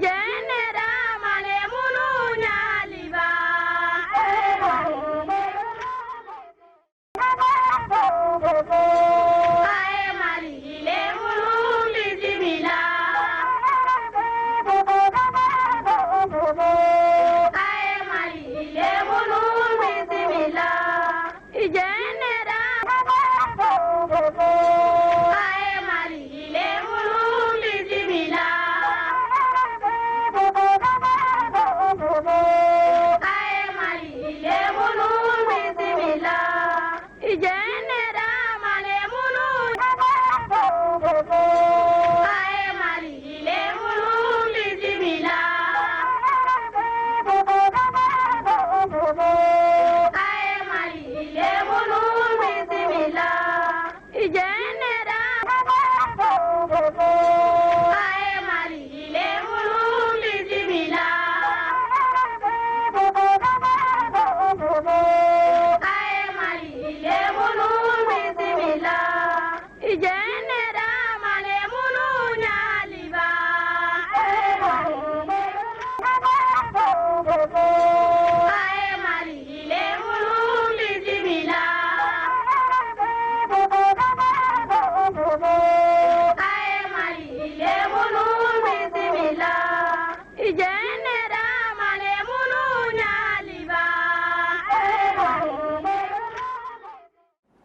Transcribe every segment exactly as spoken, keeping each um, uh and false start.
Jenera male munu nyaliba. Aye Mali le munu bisimila. Aye Mali le munu bisimila. Jenera. Aye Mali le munu bisimila. Aye Mali le munu bisimila. Jenera male munu. Aye Mali le munu bisimila. Aye Mali le munu bisimila. Jenera. Aye Mali le munu bisimila. Aye Mali le munu bisimila. Jenera male munu nyaliba. Aye Mali le munu bisimila. Aye Mali le munu bisimila. Jenera male munu nyaliba.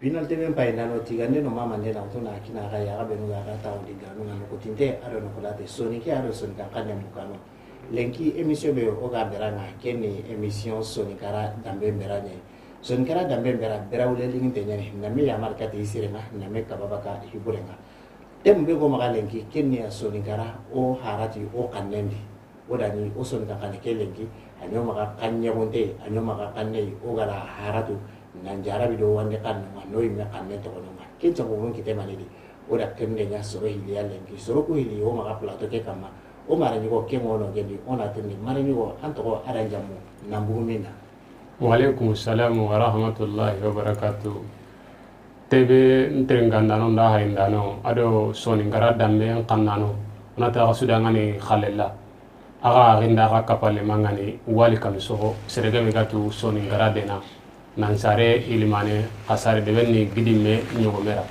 Pinal T V n payindano tigande no mamande na wutu na kina ga ya ga benu ga ga tawo di ganu na nokotinte ado nokolate soninke ado soninkan xanne mukano. Lenki émission be o ga berana kenni émission Soninkara dambe berane. Soninkara dambe bera bera wule linginte ñani na me yamar kati isirenga na me kababa ka hiburenga. Tem be go maxa lenki kenni ya Soninkara o harati o xannendi. O da ni o Soninkan xanne ke lenki a ño maxa xanñegunte a ño maxa xannei o gara haratu nan jarabi do wande xanno ma no yimme xanne toxononga ken cago mun kite manedi. O da kende ña soro hiliya lenki soro ku hili o maxa plateau ke kamma. O mara ñigo ke mono gendi o na tendi mara ñigo an toxo a da jammu nan buguminna. Waleykum salam wa rahmatullahi wa barakatuh. Tebe n terinkandano nda hayindano ado Soninkara dambe n xannano o na taxa sudangani xalela. Axa axinda axa kapale mangani wali kami soxo serege be gatu Soninkara dena nan sare ilimane xa sare debe ni gidimme ñogomera.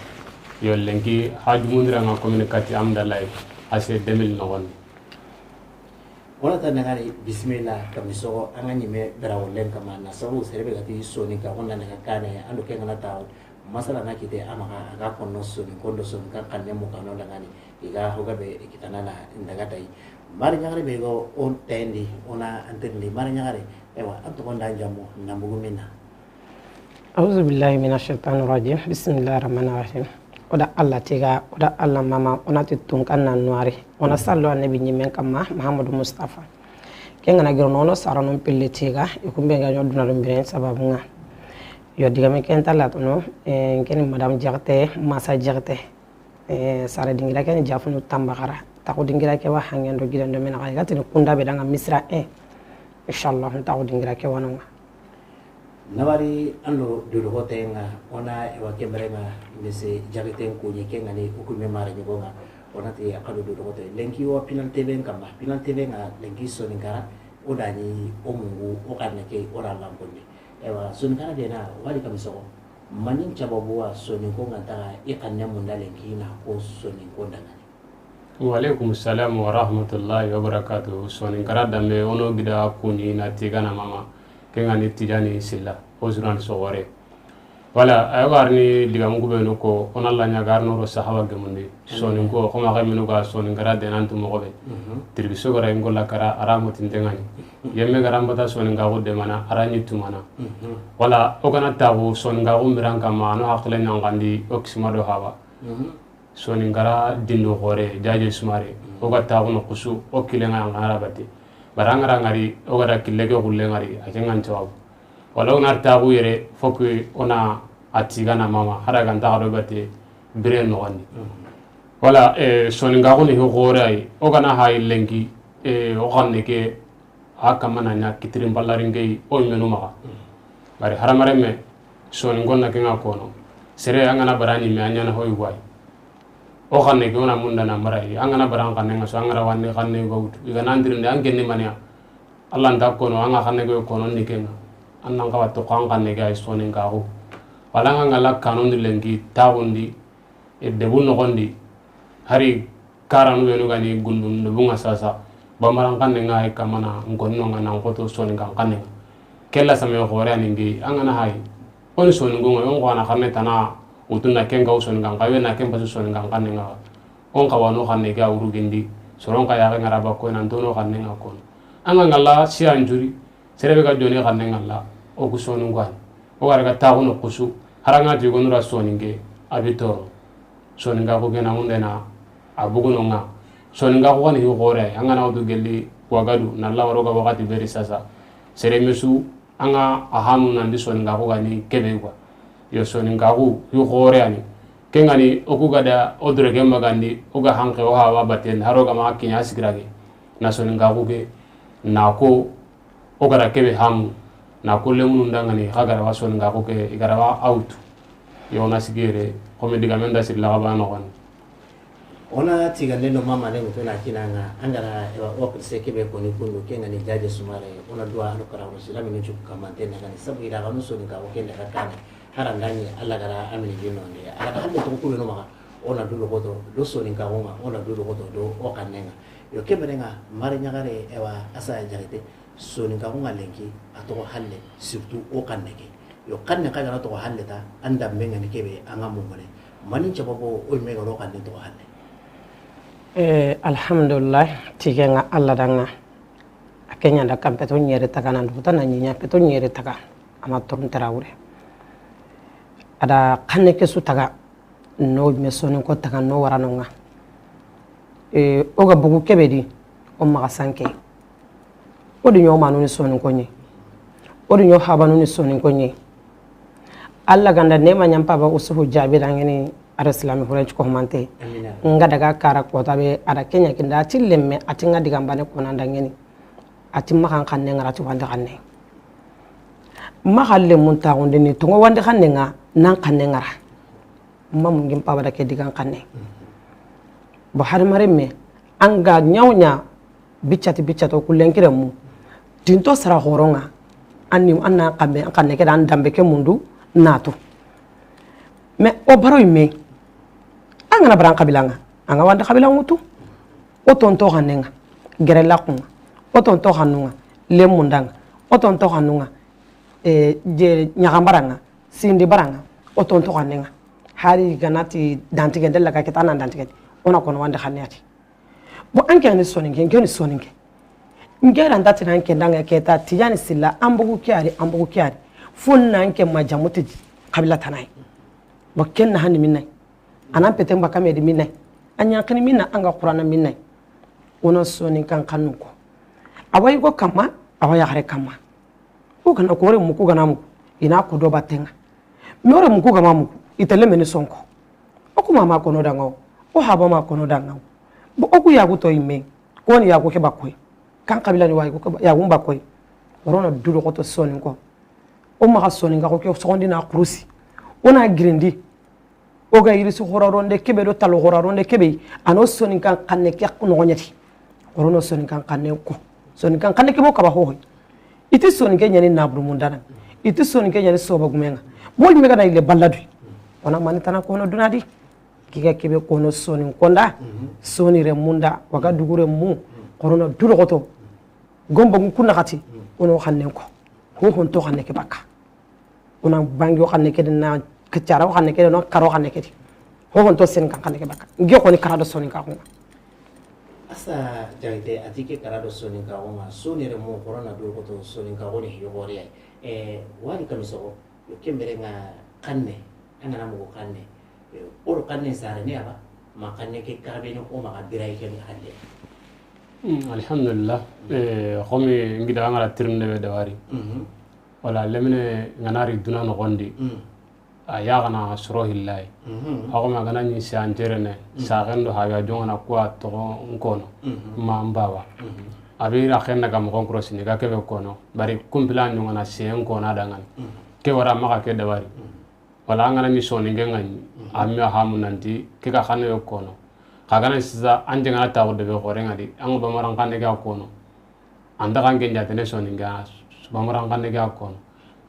Yo lenki hajumundiranga communicati amdalay ase deux mille noxondi. Wala ta nangari bisimilla kami soxo an ga ñime bera wollen kama na sabu serebe gati Soninka xo na daga kane ando ke ngana tawo masala na kite a maxa a ga konno Soninko ndo Soninkan xanne mukano dangani i ga hoga be i kitana na daga tayi. Mari ñaxare be go o tayndi o na antirndi mari ñaxare. Ewa an toxo nda jammo na mbuguminna. Auzu billahi mina shaytani rajim. Bismillahi rahmani rahim. O da Allah tiga o da Allah mama o na ti tunkan na noiri o na sallo annabi ñimmen kamma Muhammadu Mustafa. Ke ngana giro nono saranon pille tiga i kumbe ga ño duna dum biren sababu nga. Yo digame ken talatono. Ken madame Jaxate masa Jaxate. Sare dingira ken jafunu tambaxara taxu dingira ke wa hangen do gidan do menaxa i ga tini kunda be danga misra e. Inchallah taxu dingira ke wanonga. Nawari an do dodoxotenga o na ewa kemberenga mese jaxeten kuñi ke ngani o kume mara ñogonga. O na ti a xa do dodoxote lenki wa Pinal T V n kamma Pinal T V nga lenki Soninkara o da ni o mungu o xarne ke o ra lankondi. Ewa Soninkara dena wali kami soxo. Manin cababu wa Soninko nga taga i xanne munda lenki na ko Soninko dangani. Waleykum salam wa rahmatullahi wa barakatuh. Soninkara dambe o no gida kuñi na tigana mama ke ngani Tijani Silla o surani soxore. Wala a yogo arni digamu kubenu ko o na la ñaga arno ro sahaba gemundi Soninko xoma xa minu ga Soninkara denantu moxo be. Tirgi sogara ingo la kara ara motinte ngani yemme gara mbata Soninkaxu demana ara ñi tumana. Wala o gana taxu Soninkaxu miran kamma ano haqile ñangandi o kisima do haba. Soninkara dindo xore jaje sumare o ga taxuno xusu o kilenga yanga hara batte. Bara ngara ngari o ga da kille ke xulle ngari a ke ngan cawabu. Wala o na taxu yere foku o na a tigana mama hara ganta xa do batte bire noxondi. Wala Soninkaxu ni hi xore ay o gana hayi lenki o xanne ke a kamana ña kitirin ballarin ke o menu maxa. Bari haramareme Soninko na kenga kono sere angana barani me a ñana hoy way. O xanne ke, o na munda na mara yi. An ga na bara an xanne ŋa su, an ga ra wandi xanne ga wutu, i ga na an tirindi, an ke ni maniya. Alla nta kono, an ga xanne ke kono ni ke ŋa. An nan xawa to xo an xanne ke ay soninkaxu. Wala an ga ŋa la kanu ndi lenki, taxundi, e debu noxondi. Hari karanu benu ga ni gundun debu ŋa sasa. Bamaran xanne ŋa ay kamana, n konno ŋa nan xoto soninkan xanne ŋa. Kella same xoore ani ngi, an ga na hay. O ni soninko ŋa, o n xo a na xanne tana wutun na ken ga soninkan xawe na ken pasu soninkan xanne ŋa. O n xawa no xanne ga wuru gindi, soron xa yaxe ŋa ra ba ko nan tono xanne ŋa kono. An ga ŋa la siyan juri, sere be ga joni xanne ŋa la, o ku soninko ani. O ga ra ga taxu no kusu, haranga ti gonu ra soninke, a bi toro. Soninkaxu ke na munde na, a buguno ŋa. Soninkaxu xa ni hi xoore, an ga na wutu gelli Wagadu, na la waro ga waxati beri sasa. Sere mesu, an ga a hanu nan di soninkaxu ga ni kebe quoi. Yo soninkaxu, hi xoore ani. Ke ŋa ni, o ku ga da, o dore ke magandi, o ga hanke, o hawa baten, haro ga ma kiɲa sigirage. Na soninkaxu ke, na ko, o ga ra kebe hamu, na ko lemunu nda ŋa ni, xa ga ra wa soninkaxu ke, i ga ra wa a wutu. Yo na sigere, xo me digamen da siri la ga ba noxon. O na tigande no mama ne mutu na kina ŋa, an ga ra, ewa, o kirse kebe koni kundu, ke ŋa ni Jaje Sumare, o na duwa anu kara, o na silami ni cuku kamante na ŋa ni, sabu i da ga nu soninkaxu ke nda ga kane, harandani, Alla ga ra amini jino nde, a ga da hande to ku be no maxa, o na dulu xoto, do soninkaxu ŋa, o na dulu xoto, do o xanne ŋa. Yo, ke mere ŋa, mare ɲaxare, ewa, Asa Jaxate, soninkaxu ŋa lenki, a toxo halle, surtout o xanne ke. Yo, xanne xa ga na toxo halle ta, an da me ŋa ni kebe, an ga mumune. Mani n caba bo, o me ga ro xanne toxo halle. Eh, alhamdulillah, tige ŋa Alla da ŋa. A ke ɲa da kan peto ɲere taga nan duguta na ɲiɲa peto ɲere taga. A ma turun tara wure. A da xanne ke su taga. No me soninko taga no wara no ŋa. E, o ga bugu kebe di, o maxa sanke. O di ɲo manu ni soninko ɲi. O di ɲo habanu ni soninko ɲi. Alla ga nda ne ma ɲampa ba Usufu jabi da ŋeni, a da silami hurenci ko humante. Amina. Nga daga kara kota be, a da ke ɲa kinda, a ti lemme, a ti ŋa diga mbane ko nan da ŋeni. A ti maxa n xanne ŋa ra, a ti wandi xanne. Maxa lemun taxundi ni, tongo wandi xanne ŋa, nan xanne ŋa ra. Ma mungin paba da ke digan xanne. Bo hadamaren me, an ga ɲa wo ɲa, biccati biccato kullen kiremu, tinto sara xoronŋa, an ni, an na xanbe, an xanne ke da, an dambe ke mundu, natu. Mais o baro yimme, an ga na bara an xabilanŋa, an ga wandi xabilan wutu. O tonto xanne ŋa, gere laxun ŋa, o tonto xannu ŋa, lemun da ŋa, o tonto xannu ŋa, e, je, ɲaxan bara ŋa, sindi bara ŋa, o tonto xanne ŋa. Hari ga na ti dantige ndella ga kita nan dantige, o na kono wandi xanne a ti. Bon, an ke ni soninke, n ke ni soninke. N ke ra nta ti nan ke da ŋa ke ta Tijani Silla, an bugu ke a ri, an bugu ke a ri. Fo nan ke ma jamu ti xabila tana yi. Bon, ken na hani minna yi. A nan pete n baka me di minna yi. A ɲanxini minna, an ga Qur'ana minna yi. O na soninkan xannu ko. A wa yigo kamma, a wa yaxare kamma. O ga na ko, o re muku ga na muku, i na ko do batten ŋa. Mais o re muku ga ma muku, i telle meni sonko. O ku mama kono da ŋa wo, o haba ma kono da ŋa wo. Bon, o ku yagu to yimme, ko ni yagu ke bakoy. Kan xabila ni wa yagu ke ba-, yagu bakoy. O ro na du do xoto soninko. O maxa soninkaxu ke soxondi na xurusi. O na girindi. O ga yirisi xoraronde kebe do talo xoraronde kebe, a no soninkan xanne ke noxo ɲa ti. O ro no soninkan xanne ko. Soninkan xanne ke bo kaba hohoy. I ti soninke ɲa ni naburu mundana. I ti soninke ɲa ni soba gumenŋa. Bol me ga na yille balladu. O na mani tana kono duna di. Kiga kebe kono soninko nda. Soni re munda, waga dugure mu. Xorono du do xoto. Gomba ngu kunna xati. O no xannen ko. Ho honto xanne ke baka. O na bangi o xanne ke di, na kaccara o xanne ke di, o na karo xanne ke di. Ho honto soninkan xanne ke baka. Nge xoni kara do soninkaxu ŋa. Asa Jaxate, a ti ke kara do soninkaxu ŋa, soni re mo xorona do xoto soninkaxu ni yoxore ya. E, wali kami soxo, yo ke mbere ŋa xanne, an ga na mugu xanne. E, o ro xanne sare ni aba, ma xanne ke kara be ni o maxa birayi ke ni xanne. Hmm, alhamdulillah. E, xomi n gida an ga ra tirinde be dawari. Mhm. Wala lemine n ga na ri duna noxondi. Mm. A yaxana soro hillayi. Mhm. A xoma gana ɲi si an terene, mm, saxen do haya jongana kuwa toxo n kono, mhm, ma n bawa. Mhm. A be ira xenna ga moxon korosini ga kebe kono, bari kumpila ɲongana siyen kona dangani. Mhm. Ke wara maxa ke dabari. Mhm. Wala an gana ɲi soninke ŋa ɲi, mhm, a mi a hamu nanti ke ga xanne be kono. Xa gana sisa, an jengana taxu debe xoore ŋa di, an ga bamaran xanne ke a kono. An ta xa n ke n jaatene soninke, bamaran xanne ke a kono.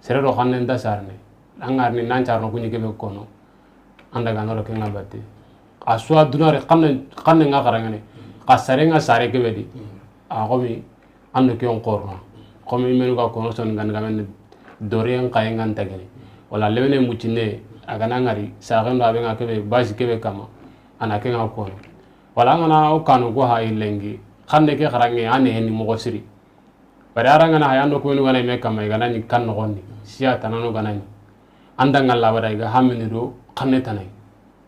Sere do xanne nta sarene. An ga ri ni nan carno kuɲi kebe kono. An daga noro ke ŋa batte. A suwa dunare xanne, xanne ŋa xaraŋene. Xa sare ŋa sare kebe di. A xomi an do ke on xorno. Xomi menu ga kono soninkan ga men doriyen xaye ŋa n tagene. Wala lemine muccine a gana ŋari saxen do a be ŋa kebe basi kebe kama. A na ke ŋa kono. Wala an gana o kanu ko hayi lenki, xanne ke xaraŋe a ne ni moxo siri. Bari a ra ŋana hayi an do ko ni gana me kama i gana ni kan noxondi. Siya tanano gana ni. An da ŋalla bada i ga hamini do xanne tanai.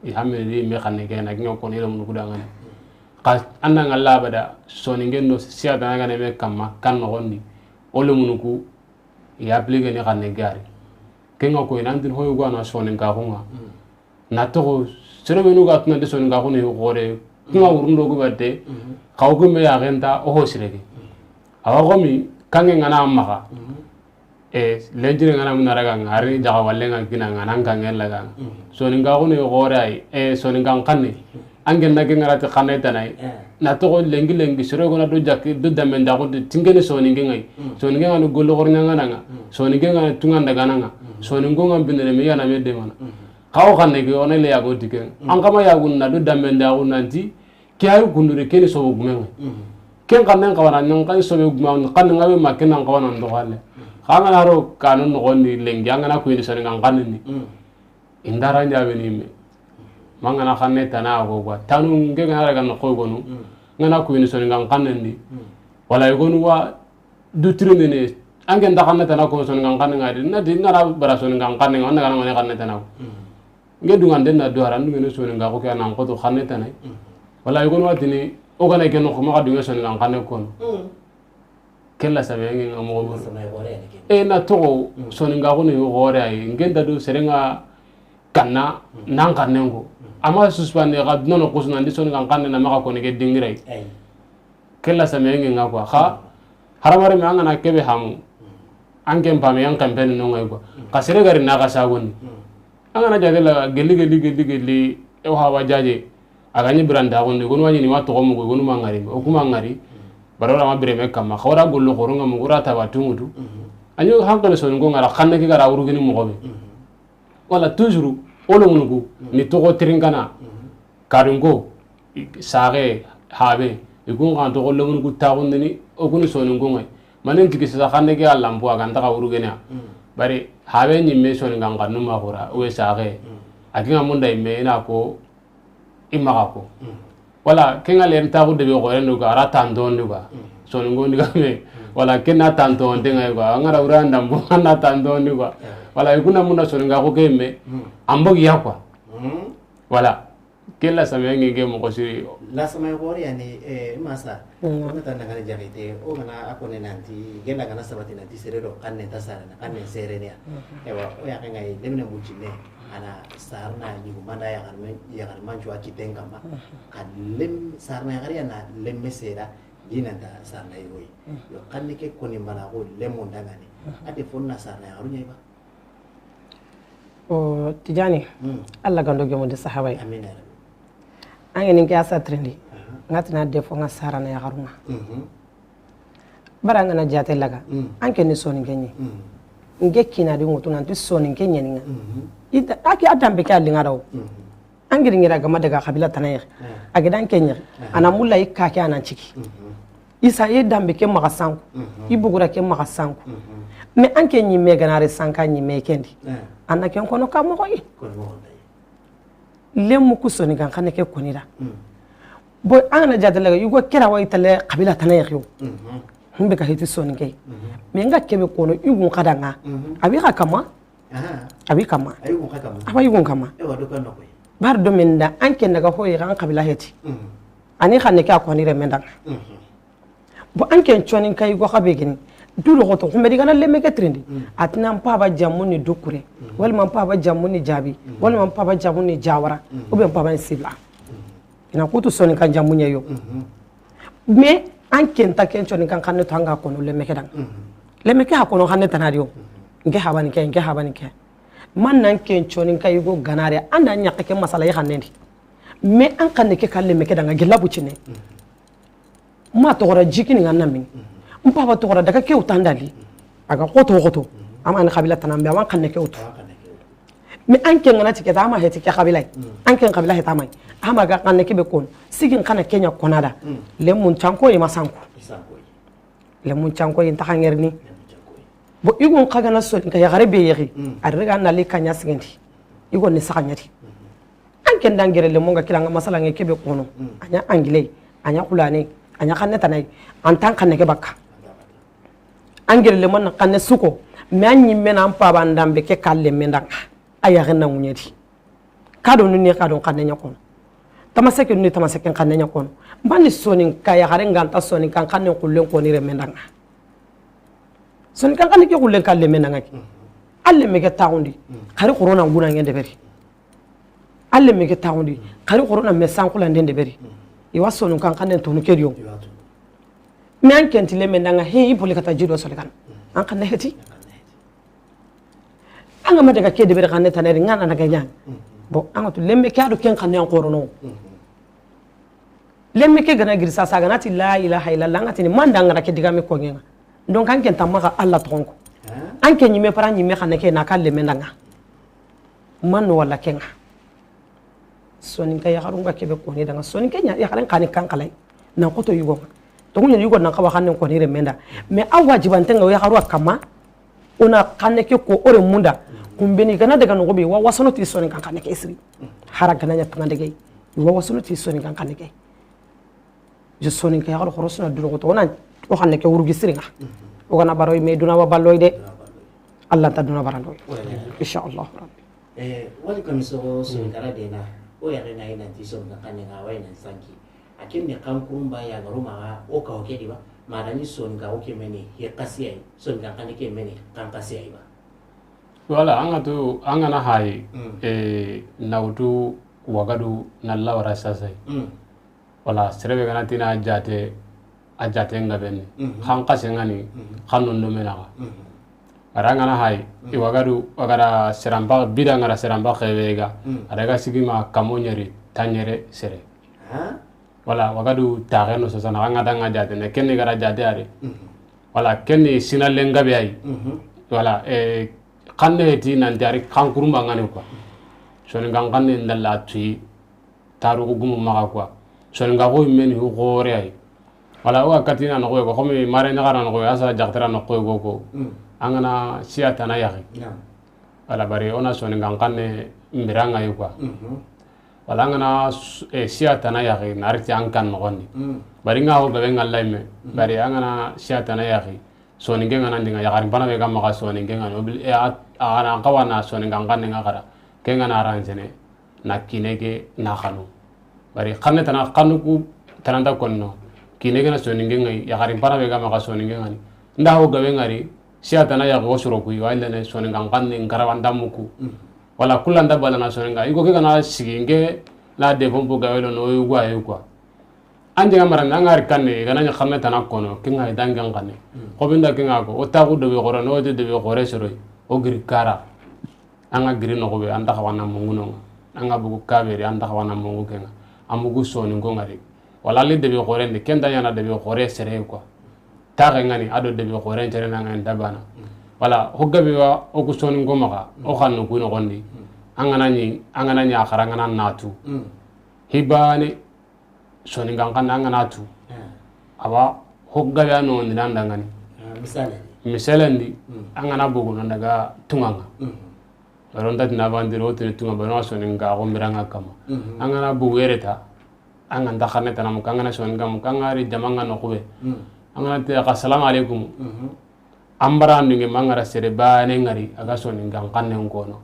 I hamini di me xanne ke na ginga ko ni lo mun guda ŋana. Xa an da ŋalla bada soninken do siya tanano gana me kama kan noxondi. O lo mun ku i appliquer ni xanne gari. Ke ŋa ko i nan tin hoy gwana soninkaxu ŋa. Na toxo, sere benu ga tunante soninkaxu ni xoore, kuma wurundo gu batte, xaw gume ya genta, o ho sirege. Awa xomi, kange ŋana maxa. E, lenjire ŋana muna raga ŋa, ari jaxa walle ŋa gina ŋana kange laga. Soninkaxu ni xoore ay, e, soninkan xanne. Ange na ke ŋarati xanne tanai. Na toxo lengi lengi, sere gona do jakki, do dambe ndaxu, tingene soninke ŋa yi. Soninke ŋa ni gollo xor ɲangana ŋa. Soninke ŋa ni tunganda gana ŋa. Soninko ŋa bindene me yana me demana. Xawo xanne ke, o na le yago ti ken. An kama yago na do dambe ndaxu nanti, ke ayu kundure, ke ni sobo gume ŋa. Ken xanne n xawana, nan xan sobe gume, xanne ŋa be ma ken nan xawana ndo xalle. Xa ŋana ro kanu noxondi lenki, an gana kuyini soninkan xanne ni. Indara njabe ni me. Ma ŋana xanne tana ago gwa. Tanu nge gana raga no koy gonu. Ŋana kuyini soninkan xanne ndi. Wala yogonu wa du tirindini, anke nta xanne tana ko soninkan xanne ŋa di, na di ŋana bara soninkan xanne ŋa, wanda gana ŋane xanne tana ko. Nge du ŋande na du hara, ndu ŋene soninkaxu ke a nan xoto xanne tana. Wala yogon watini, o gana ke noxo maxa du ŋe soninkan xanne kono. Kella same nge ŋa moxo bor. E na toxo soninkaxu ni xoore ay, nge nta du sere ŋa kanna, nan xanne ŋo. Ama suspende xa nono xusuna ndi soninkan xanne na maxa koni ke dingiray. Kella same nge ŋa quoi. Xa haramare me an gana kebe hamu. An ken pame yan kampen no ŋa quoi. Xa sere gari na xa sagoni. An gana jaate la gelli, gelli, gelli, gelli, e wa hawa jaaje. A ga ni biranda gondi, gonu wa ɲini ma toxo mugu, gonu ma ŋari, o kuma ŋari. Bara wala ma bireme kama, xa wara gollo xoro ŋa mugu, ra taba tungutu. A ɲo hankali soninko ŋa ra, xanne ke ga ra wurugini moxo be. Wala toujours, o lo munugu, ni toxo tirinkana. Karinko, saxe, habe, i kun kan toxo lo munugu taxundini, o kuni soninko ŋa. Manin tigi sisa xanne ke a lampu, a ga nta xa wurugene ya. Bari, habe ɲimme soninkan xannu ma xura, o we saxe. A kinga munda imme, ina ko, i maxa ko. Wala, ke ŋa len taxu debe xoore ndu ga, a ra tantondi quoi. Soninko ndi ga me. Wala, ke na tantonde ŋa quoi. An ga ra wura ndambu, an na tantondi quoi. Wala, i kuna munda soninkaxu ke me. An bogi ya quoi. Wala. Ke la same nge nge moxo siri. La same xoore yani, e, masa. O na ta na gana jaxite, o gana a kone nanti, gela gana sabati nanti sere do xanne ta sarana, xanne serene ya. Ewa, o ya ke ŋa yi, lemine mucine, a na sarana ɲugu manda yaxar mancu a kiten kama. Xa lem, sarana yaxar ya na lemme sera, di nanta sarana yogo yi. Yo, xanne ke koni mbana xo lemo ndangani. A te fonna sarana yaxaru ɲa yi ba. O Tijani, Allah gando gemundi sahabay. Amin ya rabbi. An geni ke asa trindi. Ngatina defo nga sarana yaxaru ŋa. Bara an gana jaate laga. An ke ni soninke ɲi. Nge kina di ŋutu nanti soninke ɲeni ŋa. Ita, a ke a dambe ke a li ŋa dawo. An giri ŋira gama daga xabila tana yexe. A geda an ke ɲexi. A na mulla i ka ke a nan ciki. Isa ye dambe ke maxa sanku. I bugura ke maxa sanku. Mais an ke ɲimme gana re sanka ɲimme kendi. A na ken kono ka moxo yi. Lemu ku soninkan xanne ke koni da. Bon, an gana jaate laga, yugo kera wa i tale xabila tana yexe yo. Humbe ka hiti soninke. Mais nga kebe kono, yugun xada ŋa. A bi xa kama. A bi kama. A ba yugun kama. Bar do men da, an ke naga hoyi xa an xabila heti. Ani xanne ke a koni re men da. Bon, an ken soninka yugo xa be gini. Du loxoto, xumbe di gana lemme ke trindi. A tina n paba jamu ni Dukure. Walima n paba jamu ni Jabi. Walima n paba jamu ni Jawara. Ou bien n paba ni Sibla. I na kutu soninka jamu ɲa yo. Mais an ke nta ken soninkan xanne to an ga kono lemme ke da ŋa. Lemme ke ha kono xanne tana di yo. Nke habani ke, nke habani ke. Man nan ken soninka yugo gana re, an da ɲaxe ke masala yi xanne ndi. Mais an xanne ke ka lemme ke da ŋa gilla bucine. Ma toxora jikini ŋa na mini. N paba toxora daga ke wutandali. A ga xoto xoto. Ama ni xabila tanambe, ama xanne ke wutu. Mais an ke ŋa na ti ke ta, ama heti ke xabila yi. An ke xabila heta ma yi. Ama ga xanne ke be kono. Sigi n xana ke ɲa kona da. Lemmun canko yi ma sanko. Lemmun canko yi n taxa ŋerini. Bo i go n xa ga na Soninka yaxare be yexi. A ri ga na li ka ɲa sigindi. I go ni saxa ɲa di. An ke n da ŋere lemmun ŋa kira ŋa masala ŋa ke be kono. A ɲa angile, a ɲa xulane, a ɲa xanne tana yi. An ta n xanne ke bakka. An ŋere lemmun na xanne suko. Mais an ɲimme na an paba n dambe ke ka lemme n da ŋa. A yaxen na ŋuɲe di. Ka do nunni ka do n xanne ɲa kono. Tamaseke nunni tamaseke n xanne ɲa kono. N ba ni Soninka yaxare n ga nta Soninka n xannen xullen koni remme n da ŋa. Soninka n xanne ke xullen ka lemme n da ŋa ke. A lemme ke taxundi. Xari xorona n guna ŋen deberi. A lemme ke taxundi. Xari xorona me sanxulanden deberi. I wa Soninka n xannen tonu ke di yo. Mais an ke nti lemme n da ŋa, he, i boli ka ta jido Soninka n xanne heti. An ga ma daga ke deberi xanne taneri ŋa na daga ɲa. Bon, an ga tu lemme ke a do ken xanne an xorono. Lemme ke ga na giri sasa, a ga na ti la ilaha illallah, an ga tini man da ŋa na ke digame ko ŋa. Donc an ke nta maxa Alla toxon ko. An ke ɲimme para ɲimme xanne ke na ka lemme n da ŋa. Man no wala ke ŋa. Soninka yaxarun ga ke be koni da ŋa. Soninke ɲa yaxaren xani kan xalay. Nan xoto yugo ŋa. To ŋuɲa yugo nan xawa xannen koni remme n da. Mais a wajibante ŋa yaxaru a kama. O na xanne ke ko o remmun da. Kumbeni ga na daga noxo be, wa wasono ti Soninka n xanne ke siri. Hara ga na ɲa tanga dege. Wa wasono ti Soninka n xanne ke. Je Soninka yaxaru xoro suna duro xoto. O na o xanne ke wurugi siri ŋa. O ga na baro me duna wa balloy de. Alla nta duna barando. Insha Allah rabbi. Eh, wali kami sogo Soninkara de na. O yaxe ŋa i nanti Soninka xanne ŋa wa i nan sanki. A ken ni xan kurumba ya garu maxa o kawo ke di ba. Ma da ni Soninka o ke meni hi xasiya yi. Soninka xanne ke meni xan xasiya yi ba. Wala, an ga tu, an ga na hayi, eh, na wutu Wagadu na lawara sasa yi. Wala, sere be ga na ti na jate, a jate nga beni. Xan xase nga ni, xan non do menaxa. Ara nga na hayi, i Wagadu, Wagada seramba, bida nga da seramba xebe ga. Ara ga sigi ma kamo ɲeri, ta ɲere sere. Wala, Wagadu taxe no sosana, nga da nga jate ne, kenni ga da jate are. Wala, kenni sina lenga be ay. Wala, eh, xanne ti nan jari xan kurumba nga ni quoi. Soninkan xanne ndalla tuyi. Taruxu gumu maxa quoi. Soninka xo yimme ni xore ay. Wala, o ga katina noxo yogo, xomi mare ɲaxara noxo yogo, a sa jaxatara noxo yogo ko. An ga na siya tana yaxi. Wala, bari o na Soninkan xanne mbiranga yi quoi. Wala, an ga na s-, eh, siya tana yaxi, na riti an kan noxondi. Bari nga ho gabe nga layme. Bari an ga na siya tana yaxi. Soninke nga na ndi nga yaxari bana be ga maxa Soninke nga ni. Obil-, eh, a, a, a na xawa na Soninkan xanne nga xara. Ke nga na aransene. Na kine ke na xanu. Bari xanne tana xanu ku tananta konno. Kine ke na Soninke ŋa yi, yaxari bana be ga maxa Soninke ŋa ni. Nda ho gabe ŋari, siya tana yaxi o soro ku yi, wa illa ne Soninkan xanne n karawa nda muku. Wala kulla nda bala na Soninka. I go ke ga na sigi nke na de pompo gabe lo no yugo ayi quoi. An je nga mara na ngari kanne, ga na ɲa xanne tana kono, ke nga yi dangen xanne. Xo binda ke nga ko, o taxu do be xore, no de be xore soro yi. O giri kara. An ga giri noxo be, an ta xawa na mungu no ŋa. An ga bugu kaberi, an ta xawa na mungu ke ŋa. An bugu Soninko ŋari. Wala li debe xore ndi, ken ta ɲaana debe xore sere quoi. Taxe nga ni, a do debe xore n tere na nga ni dabana. Wala, ho gabe wa, o ku Soninko maxa, o xannu ku noxondi. An ga na ɲi, an ga na ɲi a xara nga na natu. Hibane, Soninkan xanne an ga na tu. Awa, ho gabe a no ndi nan dangani. Misale ndi. Misale ndi, an ga na bogu nan daga tunga ŋa. Ron tati na bandiro tini tunga bano Soninka xo mbiranga kama. An ga na bogu yere ta, an ga nta xanne tana muku, an ga na Soninka muku, an ga ri jama nga noxu be. An ga na te xa salamu alaikum. An bara ndinge mangara sere bane ngari, a ga Soninkan xanne nkono.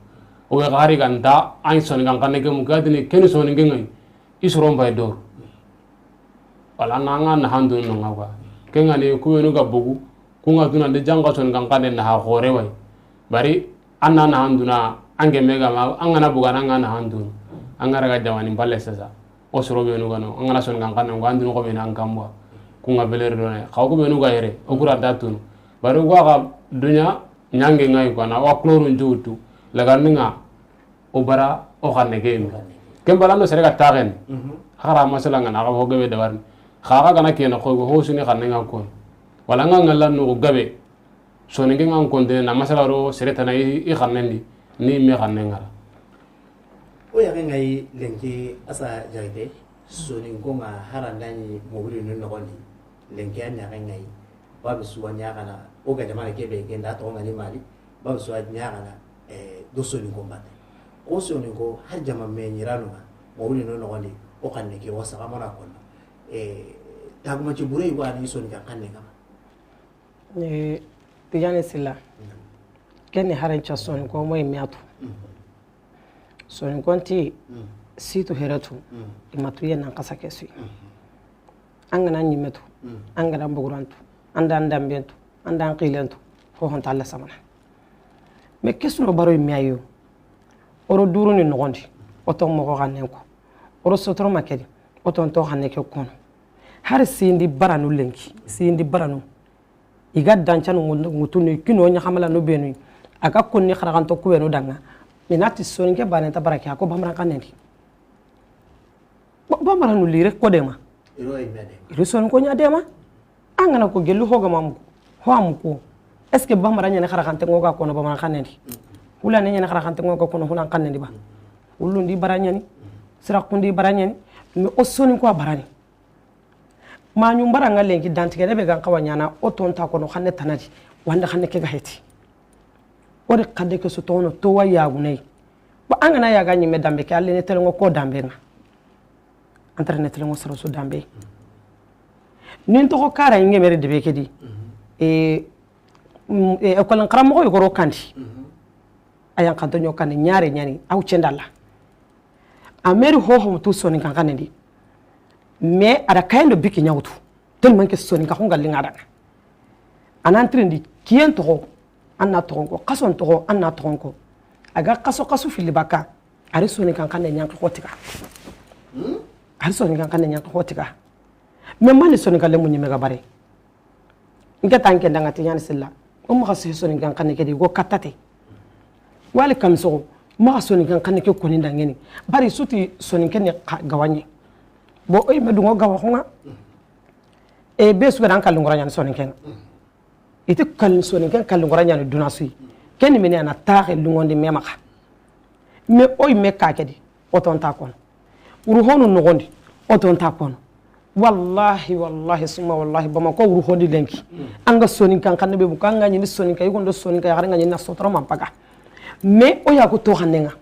O be xari ga nta, an Soninkan xanne ke muku, a tini keni Soninke nga yi. I soron bay dor. Wala na nga na handun no nga kwa. Ke nga ni ku benu ga bugu, ku nga tuna de janga Soninkan xanne na ha xore way. Bari an na na handuna, an ge mega ma, an ga na buga na nga na handun. An ga ra ga jamani balle sasa. O soro benu ga no, an ga na Soninkan xanne nga handun ko be na an kamba. Ku nga beler do ne. Xaw ku benu ga yere, o kura da tunu. Bari wa ga dunya ɲange nga yi kwa na wa klorun jutu. Laga ninga o bara o xanne ke mi. Ken bala no sere ga taxen. Xara masala nga na ga ho gabe dabarini. Xa ga gana kena ko ho suni xanne nga ko. Wala nga ngalla no gabe. Soninke nga konte na masala ro sere tana i xannendi ni me xanne ngara. O yaxe nga yi lenki asa jarite. Soninko nga harandani mobili no noxondi. Lenki a ɲaxe nga yi. Babu suwa ɲaxana o ga jamana kebe ke nda to ngani mali. Babu suwa ɲaxana do soninko mbate. Ko soninko har jama me ɲirano nga mobili no noxondi. O xanne ke o saxa mana konna. Taguma ci bure wa ni soninka xanne kama. Tijani Silla, ken ni haren ca soninko moyi miyatu. Soninko nti situ heretu, imatu ye nan kasa ke sui. An gana ɲimetu, an gana bugurantu, an dan dambentu, an dan xilentu, ho honta Allah samana. Mais kesuno baro miyayo. Oro duru ni noxondi, o ton moxo xannen ko. Oro sotoro makedi, o ton to xanne ke kono. Hari sindi baranu lenki, sindi baranu. I ga dancanu ŋutunu kino ɲaxamala no benu. A ga konni xaraxanto kuwenu danga. Minati soninke bane ta barake a ko bamaran xannendi. Bamaranu lire ko dema. Iri soninko ɲa dema. An gana ko gelu ho gama muku. Ho amuku. Est-ce que bamara ɲani xaraxante ŋo ga kono bamaran xannendi? Hula ne ɲani xaraxante ŋo ga kono hulan xannendi ba? Hullundi bara ɲani. Sirakundi bara ɲani. Mais o soninko a barani. Maɲu mbara nga lenki dantigene be gan xawa ɲana o tonta kono xanne tanadi wanda xanne ke ga heti. O de xade ke su tono to wa yagunai. Ba an gana yaga ɲimme dambe ke alle ne telengo ko dambe nga. Antara ne telengo soro su dambe. Nin toxo kara inge mere debe ke di. E, e, école xaramoxo yogoro kandi. A yan xanto ɲo kandi ɲare ɲani aw cendalla. A meri hoho tu soninkan xanne ndi. Mais a da kayendo biki ɲawtu. Tellement que soninka xo ngalli nga daga. A nan tirindi kiyen toxo, an na toxon ko, xason toxo, an na toxon ko. A ga xaso xasu fili baka, a ri soninkan xanne ɲanki xotiga. A ri soninkan xanne ɲanki xotiga. Mais mani soninka lemu ɲime ga bare. Nke tanke ndanga Tijani Silla. O maxa soninkan xanne ke di go katate. Wali kan soxo maxa soninkan xanne ke koni ndangeni. Bari suti soninke ni gawaɲe. Bo o yime dungo gawa xunga. E be suga dan kallu ngora ɲani soninke nga. Iti kallu soninke kallu ngora ɲani duna sui. Keni mini ana taxe lungondi me maxa. Mais o yime ka ke di. O tonta kono. Wuru honu noxondi, o tonta kono. Wallahi, wallahi, summa wallahi, Bamako wuru hodi lenki. An ga soninkan xanne be buka, an ga ɲini soninka, yugo ndo soninka, yaxare nga ɲini na sotoro man paga. Mais o ya ko to xanne nga.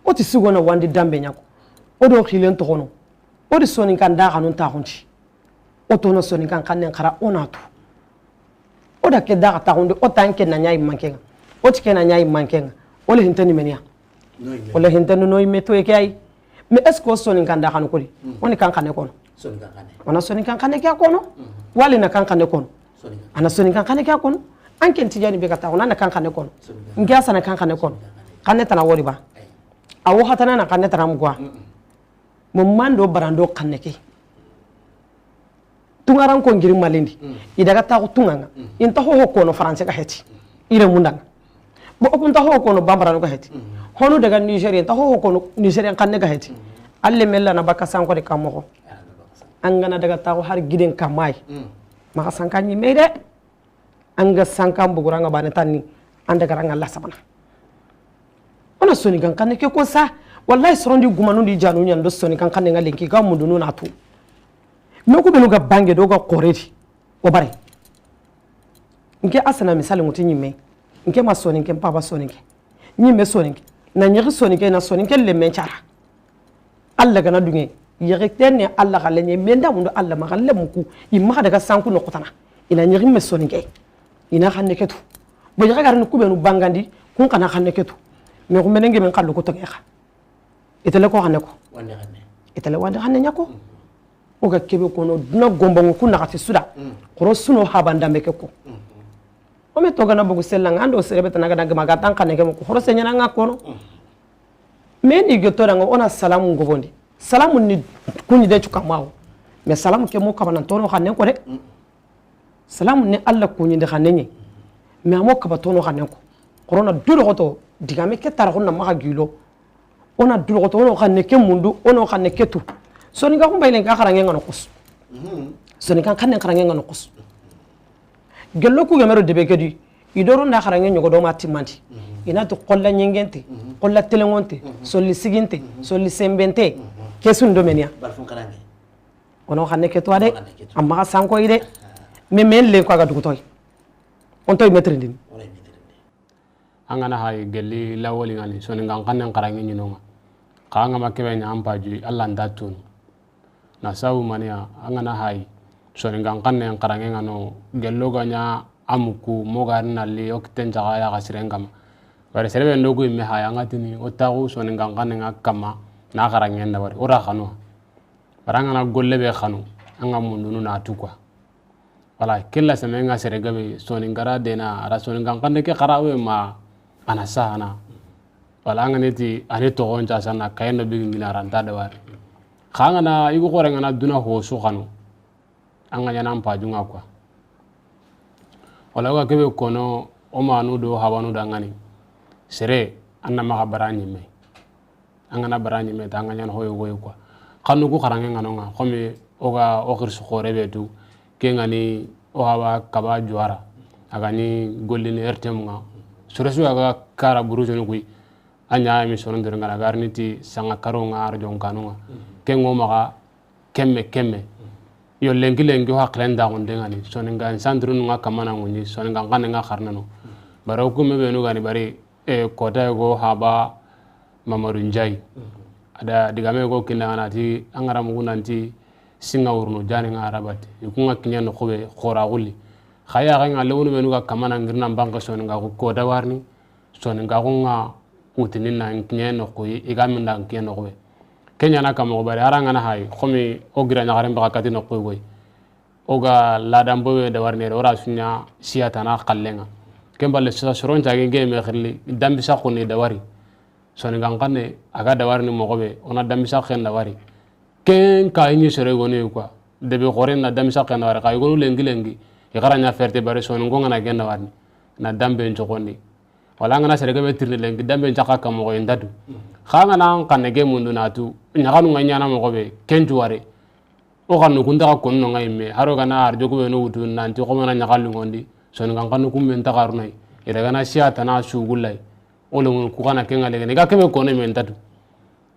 O ti sigo na wandi dambe ɲako. O do xilen toxono. O di soninkan da xanun taxunti. O tono soninkan xannen xara o na tu. O da ke daxa taxundi o tan ke na ɲayi manke nga. O ti ke na ɲayi manke nga. O le hinteni meniya. O le hinteni no yimme to ke ay. Mais est-ce que o soninkan da xanu kuli? O ni kan xanne kono. O na soninkan xanne ke a kono. Wali na kan xanne kono. A na soninkan xanne ke a kono. An ken Tijani be ga taxu na kan xanne kono. Nke a sana kan xanne kono. Xanne tana wori ba. A wo xatana na xanne tana mugwa. Mo mando barando xanne ke. Tungaran ko ngiri malindi. I daga taxu tunganga. Inta hoho kono français ga heti. Ire mundanga. Bo okunta hoho kono bambarano ga heti. Honu daga Nigeria, inta hoho kono Nigerian xanne ga heti. Alle mella na baka sanko de kamoxo. An gana daga taxu har giden kamay. Maxa sanka ɲi me de. An ga sankan buguranga bane tanni, an daga ranga la sabana. O na soninkan xanne ke ko sa. Wallahi sorondi gumanu di janu ɲan do soninkan xanne nga lenki ga mundu no na tu. Me ku benu ga bange do ga xore di. O bare. Nke a sana misali ŋuti ɲimme. Nke ma soninke, n paba soninke. Ɲimme soninke. Na ɲexi soninke, na soninke lemmen cara. Alla gana dunge, yexe tenne Alla xalle ɲe, menda mundu Alla maxa lemmu ku, i maxa daga sanku noxutana. I na ɲexi me soninke. I na xanne ke tu. Bo yexe garini ku benu bangandi, kun xana xanne ke tu. Me xumene ngeme n xallu ku toŋe xa. I tele ko xanne ko. I tele wandi xanne ɲa ko. O ga kebe kono duna gombangu ku naxati suda. Xoro suno habandambe ke ko. O me to gana bogu sellanga, ando serebe tana gana gama ga tan xanne ke mo ko. Xoro seɲana nga kono. Mais ni geto danga o na salamu ngobondi. Salamu ni kuɲi de cuka mawo. Mais salamu ke mo kabana tono xanne ko de. Salamu ni Alla kuɲi de xanne ni. Mais amo kaba tono xanne ko. Corona du do xoto digame ke tara xonna maxa gilo. O na duloxoto, o na xanne ke mundu, o na xanne ke tu. Soninkan xunpayi lenki xaranŋe ŋa no xusu. Soninkan xannen xaranŋe ŋa no xusu. Gello ku ga me ro debe ke di, i do ro nda xaranŋe ɲogo do ma timmandi. I na ti xolla ɲengente, xolla telenŋonte, solli siginte, solli sembente. Ke su n do meniya. O na xanne ke tu a de, a maxa sankoyi de. Mais men lenki a ga dugutoyi. O n toyi metrindini. An ga na hayi gelli lawoli ŋa ni, soninkan xannen xaranŋe ɲi no ŋa. Xa an ga ma kebe ɲa an paju, Alla nta tunu. Na sabu maniya, an ga na hayi soninkan xannen xaranŋe ŋa no, gello ga ɲa a muku moga ri na li o kitten caxa ya ga siren kama. Bari sere be n do ku yimme hayi, an ga tini o taxu soninkan xannen ŋa kama, na xaranŋen da wari, o ra xanu. Bari an ga na golle be xanu, an ga mundunu na tu quoi. Wala kella seme ŋa sere gabe, soninkara dena, a ra soninkan xanne ke xara we ma, a na sahana. Wala an ga ne ti, a ni toxon ca sanna, kayen do bigi ngina ranta da wari. Xa an ga na, i go xore n ga na duna ho su xanu. An ga ɲa na an paju ŋa quoi. Wala o ga kebe kono, o manu do habanu da ŋa ni. Sere, an na maxa bara ɲimme. An ga na bara ɲimme ta, an ga ɲa na hoyo goyi quoi. Xannu ku xaranŋe ŋa no ŋa, xomi o ga o xirisu xore be tu, ke ŋa ni o haba kaba juwara. A ga ni gollini R T M ŋa. Sure su a ga kara buru jonu kuyi. A ɲa mi sono ndere ŋa na ga ri ni ti sanga karo ŋa arjon kanu ŋa. Ke ŋo maxa kemme, kemme. Yo lenki, lenki, o haqilen da ŋonde ŋa ni. Soninkan santrunu ŋa kamana ŋuɲi, soninkan xannen ŋa xarana no. Bari o kumme be nu ga ni bari, e, kota go haba Mamadu Njayi. A da digame go kinda ŋa na ti, an ga ra mugu nanti, singa wurunu, jani ŋa rabati. I ku ŋa kiɲe no xube, xora gulli. Xa ya ga ŋa lewnu be nu ga kamana ngirna banka soninka ku kota warni, soninka ku ŋa wutini na kiɲe no xuyi, i ga minda kiɲe no xube. Ke ɲa na kamo bari, a ra n ga na hayi, xomi o gira ɲaxaren baxa kati no xuyi goyi. O ga ladan bobe da wari nere, o ra su ɲa siya tana xallen ŋa. Ken balle sa soron cagi ge me xirli, dambi saxu ni da wari. Soninkan xanne, a ga da wari ni moxo be, o na dambi saxen da wari. Ken ka i ɲi sere goni quoi. Debe xore na dambi saxen da wari, xa i gonu lenki lenki. I xara ɲa ferte bari soninko ŋa na ken da wari. Na dambe n coxondi. Wala an ga na sere gabe tirni lenki, dambe n caxa ka moxo i nda du. Xa an ga na an xanne ke mundu na tu, ɲaxanu ŋa ɲa na moxo be, ken cu wari. O xannu kun taxa konno ŋa yimme, haro ga na arjo ku be no wutu nanti xo mana ɲaxallu ŋondi, soninkan xannu kun be n taxa runayi, i daga na siya tana sugullayi, o lemunu ku xa na ke ŋa legene, i ga kebe kono me n ta tu.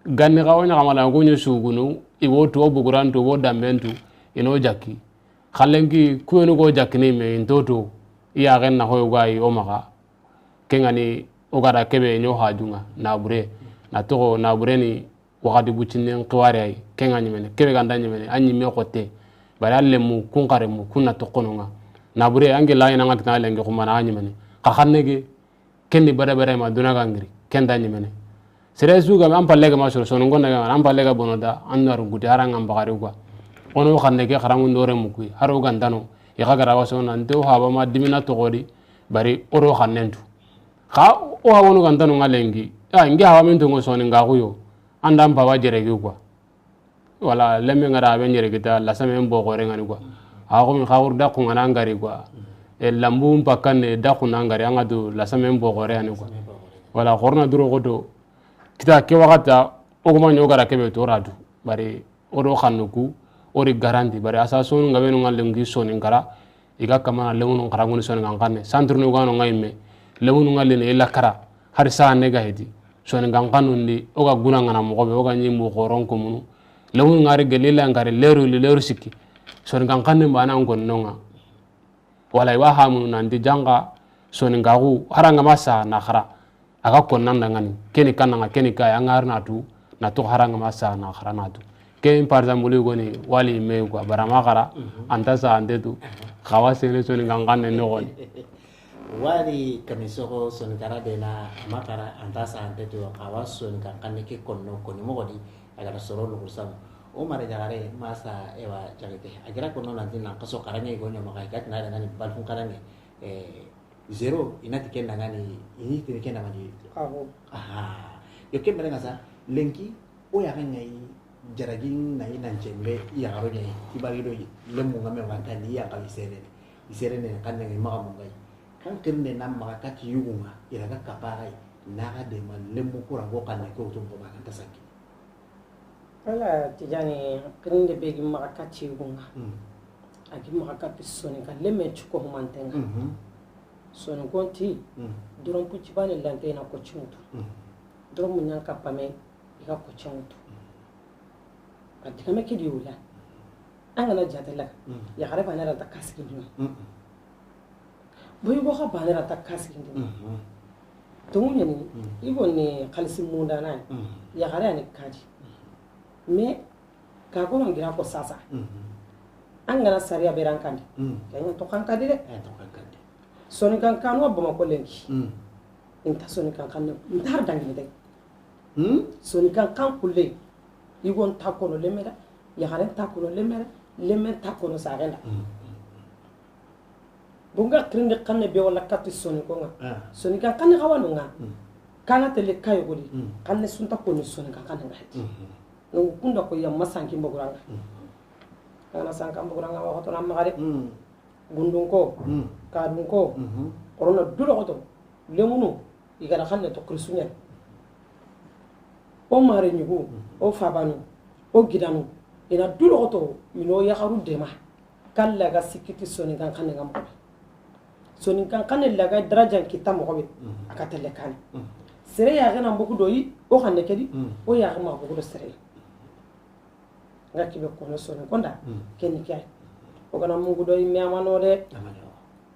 Ganni xa o ɲaxamala ku ɲi sugunu, i wo tu, o buguran tu, o damben tu, i no jakki. Xalenki, ku yenu go jakkini me, i nto tu, i yaxen na hoyo ga yi o maxa. Ke ŋa ni o ga da kebe ɲo haju ŋa, nabure, na toxo nabure ni, waxati buccinden xiware ay, ke ŋa ɲimene, kebe ga nda ɲimene, a ɲimme xote, bari a lemu, kun xare mu, kun na toxono ŋa. Nabure, an gella ina ŋa kitana lenki xumana a ɲimene. Xa xanne ke, ken ni bada bada ma duna ga ngiri, ken da ɲimene. Sere su ga an palle ga ma soro, soninko na ga an palle ga bono da, an na runguti, a ra ŋa n baxari quoi. O no xanne ke xaranŋu ndore mu kuyi, haro ga ntano, i xa ga ra wa sono, nte o haba ma dimina toxodi, bari o do xannen tu. Xa o hawanu ga ntano ŋa lenki, a ngi hawa min tongo soninka ku yo, an da n paba jeregi quoi. Wala lemme ŋa ra a be n jere kita, lasame n boxore ŋa ni quoi. A xo min xa wuri daxu ŋa na ngari quoi. E lambu n pakkanne daxu na ngari, an ga tu lasame n boxore ya ni quoi. Wala xorna duro xoto. Kita ke waxata, o goma ɲo ga ra kebe to ra tu. Bari o do xannu ku, o ri garanti. Bari a sa sonu ŋa be nu ŋa lenki soninkara. I ga kamana lemunu xaranguni soninkan xanne. Santrunu ga no ŋa yimme. Lemunu ŋa lini i la kara. Hari sa ne ga heti. Soninkan xannu ndi, o ga guna ŋa na moxo be, o ga ɲi mu xoron ko munu. Lemunu ŋa ri gelli la ŋa ri leru li leru sikki. Soninkan xanne ba na n gonno ŋa. Wala i wa hamunu nanti janga soninkaxu, hara ŋa ma sa na xara. A ga konnan da ŋa ni, ke ni kanna ŋa, ke ni kaya, an ga hari na tu, na tu hara ŋa ma sa na xara na tu. Ke, par exemple, i goni wali me quoi, bara ma xara, an ta sa an te tu, xa wa sene soninkan xanne noxoni. Wali kami soxo soninkara de na ma xara, an ta sa an te tu, xa wa soninkan xanne ke konno, koni moxo di, a ga da soro luxu samu. O mara jaxare, ma sa, ewa, jaxite. A gira konno nanti nan xaso xaranŋe go ɲa maxa, i ga ti na da ŋa ni balfun xaranŋe, eh, Zéro, i na ti ken da ŋa ni, i ni tini ken da ŋa ni. Awo. Aha. Yo, ken bere ŋa sa, lenki, o yaxe ŋa yi, jaragi ŋa yi nan cembe, i yaxaro ɲa yi, kibari do yi, lemu ŋa me wanta ni, i yanqa i serene. I serene, kan ne ŋa yi, maxa mo ŋa yi. Kan kirinde na maxa kati yugu ŋa, i raga kapa xa yi. Naxa de ma lemmu kura go xanne ke wutu ko ma kan ta sanki. Wala Tijani, kirinde be gi maxa kati gunga. Mm. A gi maxa kati Soninka lemme cuko humantenga. Mhm. Soninko nti, mm, doron pucci bane lante na ko cimutu. Mm. Doron munyan kapame i ga ko cimutu. A digame ke di wula. An ga na jate la. Mm. Yaxare bane ra ta kasigindino. Mm. Boy go xa bane ra ta kasigindino. Mhm. Tongu ɲani, mm, i go ni xalisi mundana. Mm. Yaxare ani kadi. Mais ka gono ngira ko sasa. Mhm. An ga na sariya be ran kandi. Mm. Kenya to kan kadi de. Eh, to kan kadi. Soninkan kanu Bamako lenki. Mm. Inta Soninkan xanne, inta har dangini de. Hmm? Soninkan xan kulle, i go nta kono lemme da, yaxare nta kono lemme da, lemme nta kono saxe nda. Hmm. Bunga kirindi xanne be wala kati Soninko nga. Ah. Soninkan xanne xawanu nga. Hmm. Kanga tele kayo godi. Hmm. Xanne sunta koni Soninkan xanne nga heti. Hmm. Donc kunda ko yamma sanki mboguranga. Hmm. Kana sanka mboguranga waxoto na magare. Hmm. Gundunko, hmm, kadunko, mhm, korona duroxoto, lemunu, i ga da xanne to kirisuɲa. O mare ɲugu, mhm, o fabanu, o gidanu, i na duroxoto, i no yaxaru dema. Kalla ga sikiti Soninkan xanne nga moxo be. Soninkan xanne laga darajan kita moxo be, mhm, a ka tele kane. Mhm. Sere ya gana mbogu doyi, o xanne kedi, mhm, o ya ma mbogu do sere. Nga kibe kono Soninko nda, hmm, keni kay. O gana mungu do yimme amano de. Amano.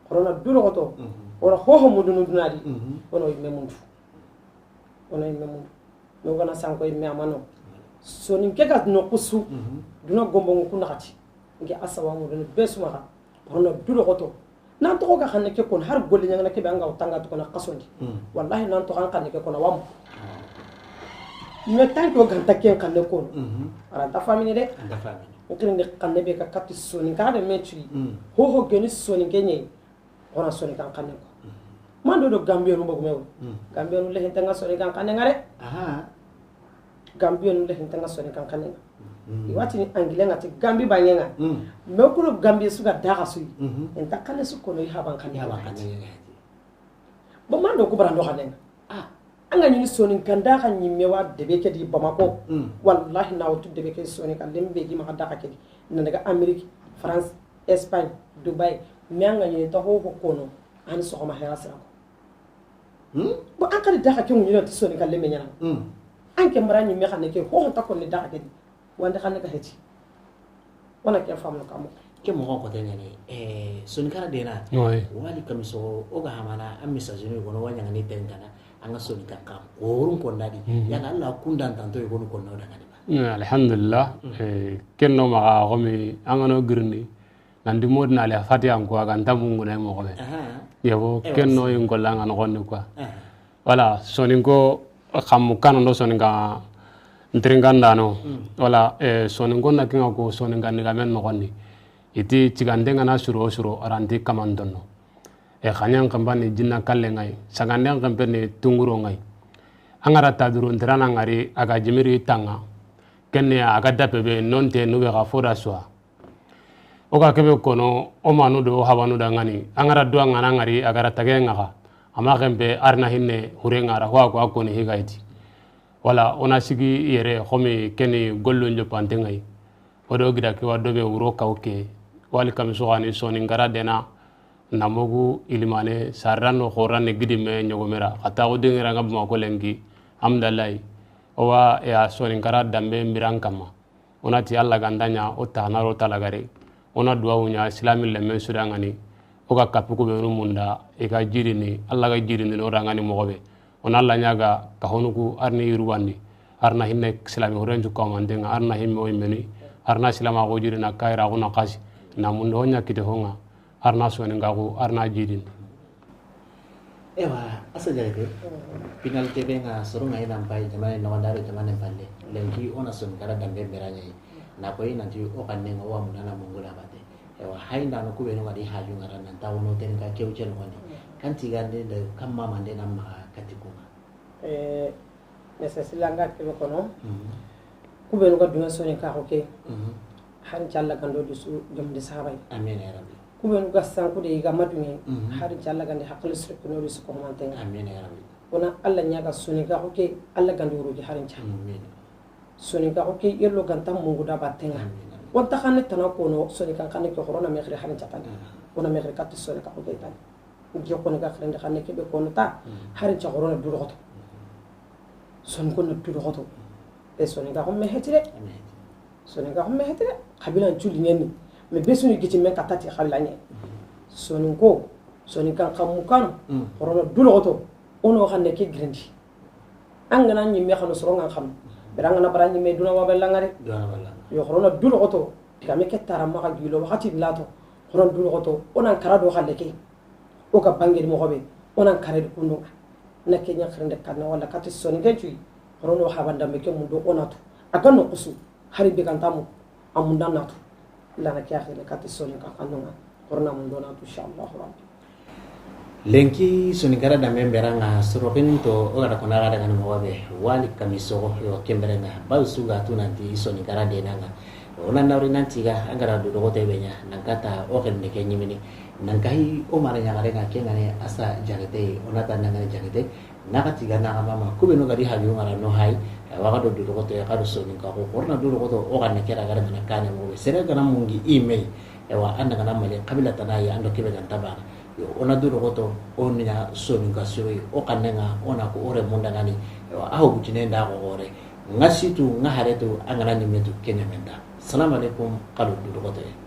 Korona duroxoto. Hmm. Ora hoho mundu nundu nadi. Hmm. Ono yimme mundu. Ono yimme mundu. No gana sanko yimme amano. Soninke ga no kusu. Hmm. Duna gombo ngu kunaxati. Nge asawa mundu be sumaxa. Korona duroxoto. Nan toxo ga xanne ke kono, har golle ɲangana ke be an ga o tanga to kono xasondi. Hmm. Wallahi nan toxo an xanne ke kono, wa mu. Hmm. Mais tanke o ganta ken xanne kono. Hmm. Ara nta famini de. Anta famini. O kirindi xanne be ga kati Soninka de me cuyi. Hmm. Hoho geni Soninke ɲeyi. Ona Soninkan xanne ko. Hmm. Mando do Gambiyanu bogu mewo. Hmm. Gambiyanu le henta nga Soninkan xanne nga de. Aha. Gambiyanu le henta nga Soninkan xanne nga. Hmm. I wati ni angile nga ti Gambi bange nga. Hmm. Me kulo Gambi su ga daga suyi. Hmm. Enta xanne su kono i haban xanne. I haban xanne. Bon, mando ku barando xanne nga. Ah. An ga ɲini Soninkan daga ɲimme wa debe ke di Bamako. Hmm. Wallahi na wutu debe ke Soninkan lembe gi maxa daga ke di. Na daga Amérique, France, Espagne, Dubaï. Mais an ga ɲini ta ho ho kono. An soxoma hera sira ko. Hmm? Bon, an kadi daga ke ŋuɲina ti Soninkan lemme ɲana. Hmm. An ke mara ɲimme xanne ke, ho ho ta konni daga ke di. Wande xanne ka heti. Wana ke famu kamo. Ke moxo ko te ɲani, eh, Soninkara dena. Oui. Wali kamiso, o ga hamana, an message ni gono, wa ɲangani tentana, an ga Soninkan kam. Horun kondadi. Mhm. Yala Allah kundan tanto i gonu konno daga di ba. Mm, alhamdulillah. Mm. Eh, kenno maxa xomi, an ga no girni. Nan di modi na le fati an ko a ga nta mungu na mo ko be. Aha. Yabo, ewa, kenno in ko la ngan xonni quoi. Aha. Wala Soninko xamu kano ndo Soninka ntirinkandano. Mm. Wala, eh, Soninko na kinga ko Soninka ni gamen no xonni. Iti cigande ngana suro suro aranti kamantonno. E xaɲan xempani jinna kalle ŋay. Saganden xempeni tunguro ŋay. Angara taduro ntirana ngari aga jimiri tanga. Kenne aga dape be nonte nube ga foda swa. O ga kebe kono, o manu do, o habanu da ŋani. Angara do a ŋana ŋari, a gara tage ŋaxa. Ama xempe, arna hinne, hure ŋara, ho a ko a koni higayti. Wala, o na sigi yere, xomi keni gollo njopante ŋayi. O do gida ke wa dobe wuro kaw ke. Wali kami soxani Soninkara dena, na mogu ilimane, sarran no xoran ne gidi me ɲogomera. Xa taxu dingira nga Bamako lenki, amdalayi. O wa ya Soninkara dambe mbiran kama. O na ti Alla ganda ɲa, o taxana ro talagare. O na duwawu ɲa, silami lemmen sudangani. O ga kapi ku benu munda, i ga jirini, Alla ga jirini, o dangani moxo be. O na Alla ɲaga, ka honu ku, arni yurubandi. Arna hinne silami horen ju kamantenga, arna himme o yimmeni, arna silama xo jirina, kayira xo na xasi. Na munda ho ɲa kite honga. Arna Soninkaxu, arna jidin. Ewa, Asa Jaxate, pénalité be nga soronga i nan payi jamane noxon do jamane palle. Lenki o na Soninkara dambe mbera ɲayi. Na koyi nanti o xanne nga o wa mundana mungula bate. Ewa, hayinda no ku benu ga di haju ngara nan taxu no ten ka kew cen xoni. Kan tigande de kam mamande nan maxa kati kuma. Eh, mais c'est silanga kebe kono. Mhm. Ku benu ga dunga Soninkaxu ke. Mhm. Hari Alla gando dusu gem de sahabay. Amin ya rabbi. Ku benu ga sanku de i ga madunge. Mhm. Hari Alla gande hakkil sirkuno dusu ko mantenga. Amin ya rabbi. O na Alla ɲaaga Soninkaaxu ke, Alla gandi wuro di harinca. Amin. Soninkaaxu ke yello ganta mungu da batten ŋa. Amin, amin. O nta xanne tana kono, Soninkan xanne ke xorona me xiri harinca tana. Mm. O na me xiri katti Soninkaaxu ke tana. Nge koni ga xirindi xanne ke be kono ta, mm, harinca xorona du doxoto. Mm. Soninko na du doxoto. E Soninkaaxu me heti de. Amin. Soninkaaxu me heti de. Xabiilan culli ɲeni. Mais be su ni giti men katta ti xabiila ɲe. Mm. Soninko, Soninkan xanmu kanu, mm, xorona du doxoto. O na xanne ke girindi. An ga na ɲimme xanu soron ŋa xanu. Bere an ga na bara ɲimme duna wa balla ŋa de. Duna wa balla ŋa. Yo xorona du doxoto. Digame ke tara maxa gilo waxati lato. Xorona du doxoto. O na kara do xalle ke. O ga bange di moxo be. O na kara di kundu ŋa. Na ke ɲa xirinde kanna walla katti Soninke cuyi. Xorono habanda me ke mundo o na tu. A ga no xusu. Hari be ganta mu. A munda na tu. Illa na ke axire katti Soninka xannu ŋa. Xorona mundo na tu, inshallah rabbi. Lenki Soninkara da men bere ŋa sorokin to o ga da kona ga daga ni moxo be wali kami soxo yo ken bere ŋa ba su ga tu nanti Soninkara de na ŋa. O na nawri nanti ga an ga da du doxoto be ɲa nan kata o xenne ke ɲimini nan kahi o mara ɲaxare ŋa ke ŋa ne Asa Jaxate o na ta nan ŋa ne Jaxate na xa ti ga na xa mama ku be no ga di habi o mara no hay wa ga do du doxoto ya ga do Soninkaaxu xorona du doxoto o xanne ke ra ga na kane moxo be sere ga na mungi i me. Ewa, an daga na Mali xabiila tana ya an do ke be ganta bana. Yo, o na du doxoto, o ni ɲa Soninka siro yi, o xanne ŋa, o na ko o re munda ŋa ni. Ewa, a ho gutine nda xo xore. Ŋa situ, ŋa haretu, an ga na ɲimme tu, ke ɲa men da. Salam alaikum, xalu du doxoto ye.